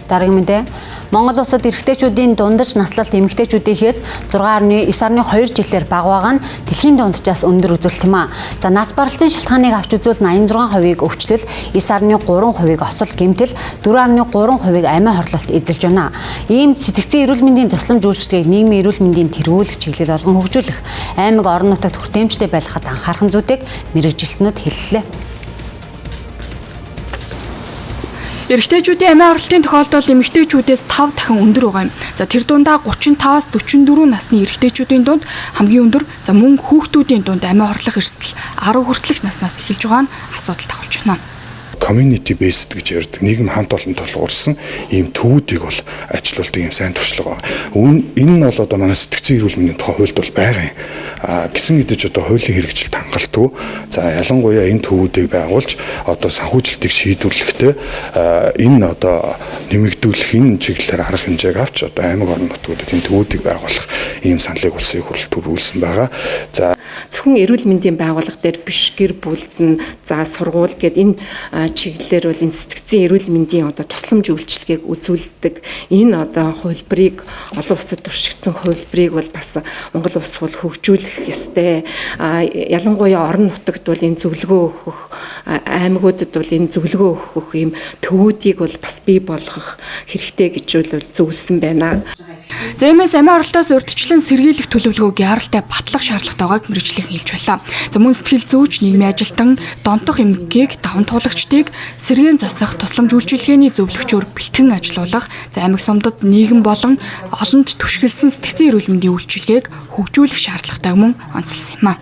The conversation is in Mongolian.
Дараагийн мэдээ. Монгол улсад эрэгтэйчүүдийн дундаж наслалт эмэгтэйчүүдийнхээс 6.9.2 жилээр бага байгаа нь дэлхийн дунджаас өндөр үзүүлэлт юм а. За нас баралтын шалтгааныг авч үзвэл 86%-ийг өвчлөл, 9.3%-ийг осол гэмтэл, 4.3%-ийг амиа хорлолт эзэлж байна. Ийм сэтгцийн эрүүл мэндийн тусламж үйлчилгээг нийгмийн эрүүл мэндийн тэргүүлэх чиглэл болгон хөгжүүлэх, аймаг орон нутагт хүртээмжтэй байлгахад анхаарах зүйтэйг мэргэжилтнүүд хэллээ. Эрэгтэйчүүдийн амиа орлолтын тохиолдол эмэгтэйчүүдээс 5 дахин өндөр байгаа юм. За тэр дундаа 35-аас 44 насны эрэгтэйчүүдийн дунд хамгийн өндөр, за мөн хүүхдүүдийн дунд амиа хорлох эрсдэл 10 хүртэлх наснаас эхэлж байгаа нь асуудал тагуулж байна. Community based гэж ярьдаг нийгэм хамт олон тулгуурсан ийм төвүүдийг бол ажилуулдаг ийм сайн туршлага байна. Энэ нь бол одоо манай сэтгцийн эрүүл мэндийн тухай хуульд бол байгаа юм. Гисэн хэдий ч одоо хуулийн хэрэгжилт хангалтгүй. За ялангуяа энэ төвүүдийг байгуулж одоо санхүүжилтийг шийдвэрлэхдээ энэ одоо нэмэгдүүлэх энэ чиглэлээр арга хэмжээг авч одоо аймаг орон нутгуудад энэ төвүүдийг байгуулах ийм саналыг улсын их хурлд төрүүлсэн байгаа. За зөвхөн эрүүл мэндийн байгууллага дээр биш, гэр бүлд нь, за сургууль гээд энэ чиглэлээр бол энэ сэтгцийн эрүүл мэндийн одоо тусламж үйлчилгээг үзүүлдэг энэ одоо хувилбарыг, олон улсад туршигдсан хувилбарыг бол бас Монгол улс бол хөгжүүлэх ёстой. Ялангуяа орон нутагт бол энэ зөвлөгөө өгөх, аймагуудад бол энэ зөвлөгөө өгөх ийм төвүүдийг бол бас бий болгох хэрэгтэй гэж бол зөвлөсөн байна. За иймээс амиа орлолтоос урьдчилан сэргийлэх төлөвлөгөөг яаралтай батлах шаардлагатай байгааг мэргэжлийн хэлж байлаа. За мөн сэтгэл зүйч, нийгмийн ажилтан, донтох эмгэгийг даван туулагчдыг сэргээн засах тусламж үйлчилгээний зөвлөгчөөр бэлтгэн ажилуулах, за аймаг сумдад нийгэм болон олонд түшгэлсэн сэтгцийн эрүүл мэндийн үйлчилгээг хөгжүүлэх шаардлагатайг мөн онцлсон юм а.